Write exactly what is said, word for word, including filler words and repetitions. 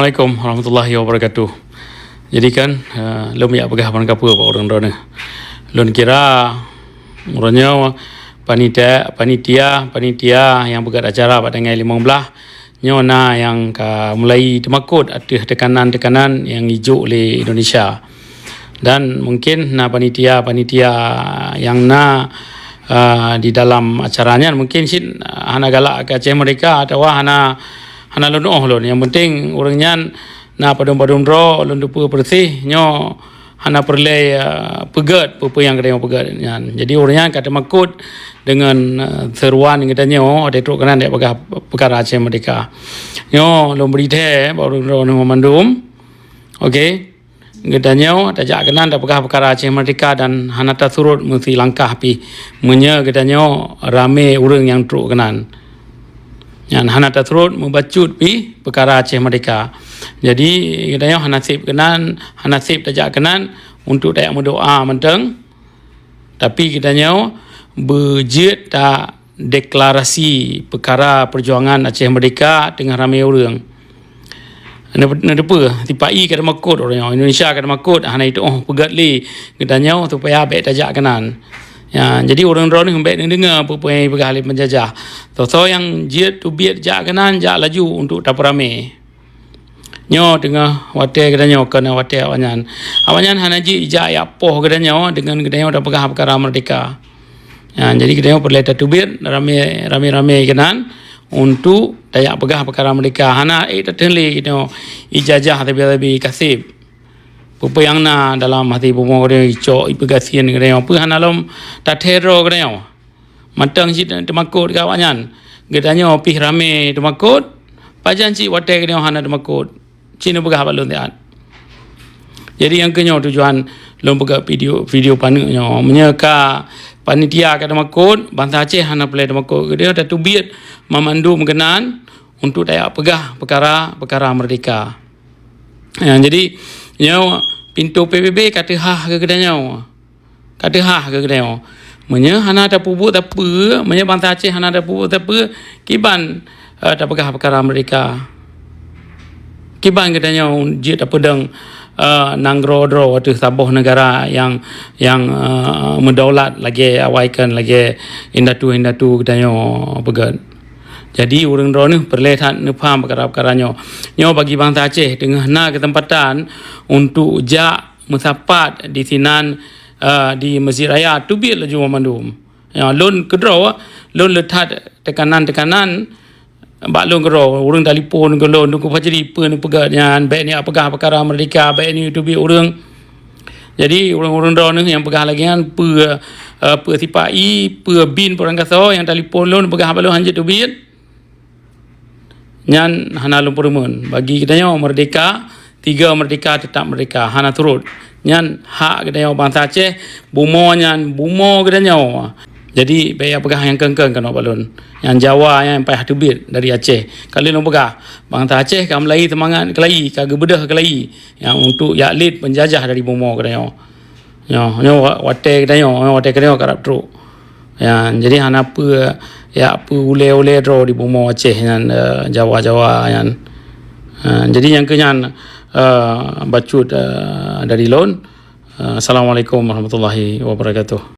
Assalamualaikum warahmatullahi wabarakatuh. Jadi kan, eh, lôn jak peugah ban kapeue bak ureuëng droeneuh. Lôn kira uroe nyoe panitia, panitia, panitia nyang peugét acara bak tanggai limong blaih nyoe na nyang ka mulai teumakot ateueh teukanan-teukanan nyang jijok lé Indonesia. Dan mungkin na panitia-panitia nyang na, ah, di dalam acara nyan mungkin cit hana galak keu Aceh Merdeka atawa hana, hana lôn tu'oh lôn. Nyang penting ureuëng nyan na padum-padum droe lôn teupeue peureuseh nyoe hana peureulée, ah, peugét peue-peue nyang geutanyoe peugét nyan. Jadi ureuëng nyan ka teumakot deungon, ah, seruan geutanyoe watée trok keunan jak peugah peukara Aceh Merdeka. Nyoe lôn bri thèe bak ureuëng droeneuh mandum. Oke. Geutanyoe tajak keunan tapeugah peukara Aceh Merdeka dan hana tasurot meusi langkah pih meunyoe geutanyoe ramé ureuëng nyang trok keunan. Nyan hana tasurot meubacut pih peukara Aceh Merdeka. Jadi geutanyoe hana seb keunan, hana seb tajak keunan untuk tajak meudoa mantong. Tapi geutanyoe beujeuet ta deklarasi peukara peujuangan Aceh Merdeka teungoh ramé ureuëng. Neuteupeue, sipa-i ka teumakot ureuëng nyoe, Indonesia ka teumakot, hana jitu'oh peugét lé geutanyoe supaya bék tajak keunan. Ya, jadi ureuëng droeneuh bék neudeungoe peue-peue nyang jipeugah lé peunjajah. Soe-soe nyang jeuet teubiet jak keunan, jak laju untuk tapeuramé. Nyoe teungoh watée geutanyoe kon watée awaknyan. Awaknyan hana jijak jak poh geutanyoe deungon geutanyoe tapeugah peukara merdeka. Ya, jadi geutanyoe peureulée tateubiet ramé, ramé-ramé keunan untuk tajak peugah peukara merdeka. Hana ék tateun lé geutanyoe ijajah tabi-tabi kaseb. Peue-peue nyang na dalam hati bumoe geutanyoe icok, ipeugasien geutanyoe. Peue hana lom tathèe droe geutanyoe. Mantong cit teumakot keu awaknyan. Geutanyoe pih ramé teumakot, pajan cit watée geutanyoe hana teumakot. Cit neupeugah bak lôn siat. Jadi nyang keuh nyoe tujuan lôn peugah video, video paneuk nyoe. Meunyoe ka panitia ka teumakot, bansa Aceh hana peureulée teumakot. Geutanyoe tateubiet mamandum keunan untuk tajak peugah peukara-peukara merdeka. Ya, jadi nyoe pintoe P B B ka teuhah keu geutanyoe. Ka teuhah keu geutanyoe. Meunyoe hana tapeubuet sapeue, meunyoe bansa Aceh hana tapeubuet sapeue, kiban, eh, tapeugah peukara merdeka. Kiban geutanyoe jeuet tapeudong, eh, nanggroe droe ateueh saboh neugara nyang, nyang, eh, meudaulat lagée awai kon lagée indatu-indatu geutanyoe peugét. Jadi ureuëng droeneuh peureulée that neupaham peukara-peukara nyoe. Nyoe bagi bansa Aceh teungoh na keuseumpatan untuk jak meusapat di sinan, eh, di Masjid Raya, teubiet laju banmandum. Ya, lôn keudroe, lôn le that teukanan-teukanan bak lôn keudroe, ureuëng telepon keu lôn, "Teungku Fajri, peue neupeugah nyan, bék neujak peugah peukara merdeka, bék neujak teubiet ureuëng." Jadi ureuëng-ureuëng droeneuh nyang peugah lagée nyan, peue, eh, peue sipa-i, peue bin peurangkasoe nyang telepon lôn peugah bak lôn hanjeuet teubiet. Nyan hana lôn peureumeun. Bagi geutanyoe merdeka, tiga merdeka tetap merdeka, hana surot. Nyan hak geutanyoe bansa Aceh, bumoe nyan bumoe geutanyoe. Jadi bék jak peugah nyang kon-kon keunoe bak lôn. Nyang Jawa nyan payah teubiet dari Aceh. Ka lheueh lôn peugah, bansa Aceh ka meulai seumangat keulayi, ka geubeudôh keulayi nyang untuk jak lét peunjajah dari bumoe geutanyoe. Nyoe, nyoe wa-, watée geutanyoe, nyoe watée geutanyoe karab trok. Ya, jadi hana peue, jak peue ulée-ulée droe di bumoe Aceh nyan, eh, Jawa-Jawa nyan. Eh, jadi nyang keu nyan, eh, bacut, eh, dari lôn. Eh, Assalamualaikum warahmatullahi wabarakatuh.